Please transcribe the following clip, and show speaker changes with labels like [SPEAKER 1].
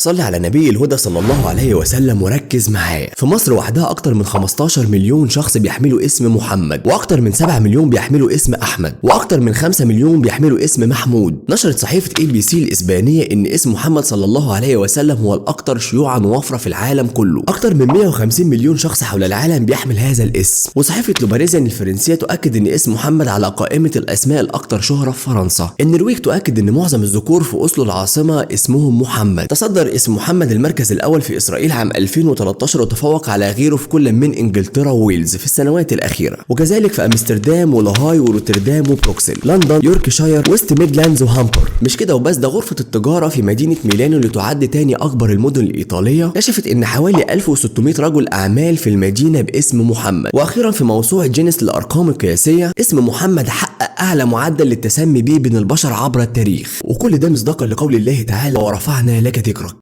[SPEAKER 1] صلي على نبي الهدى صلى الله عليه وسلم وركز معايا. في مصر وحدها اكتر من 15 مليون شخص بيحملوا اسم محمد، واكتر من 7 مليون بيحملوا اسم احمد، واكتر من 5 مليون بيحملوا اسم محمود. نشرت صحيفة ABC الاسبانية ان اسم محمد صلى الله عليه وسلم هو الاكثر شيوعا ووفرة في العالم كله. اكتر من 150 مليون شخص حول العالم بيحمل هذا الاسم. وصحيفة لوباريزيان الفرنسية تؤكد ان اسم محمد على قائمة الاسماء الاكثر شهرة في فرنسا. النرويج تؤكد ان معظم الذكور في اوسلو العاصمة اسمهم محمد. تصدر اسم محمد المركز الاول في اسرائيل عام 2013 وتفوق على غيره في كل من انجلترا وويلز في السنوات الاخيرة، وكذلك في امستردام ولاهاي وروتردام وبروكسل، لندن، يوركشاير، ويست ميدلاندز وهامبر. مش كده وبس، ده غرفة التجارة في مدينة ميلانو اللي تعد تاني اكبر المدن الايطالية كشفت ان حوالي 1600 رجل اعمال في المدينة باسم محمد. واخيرا في موسوعة جينيس للارقام القياسية اسم محمد حقق اعلى معدل للتسمي به بين البشر عبر التاريخ. وكل ده مصداقا لقول الله تعالى: ورفعنا لك ذكرك.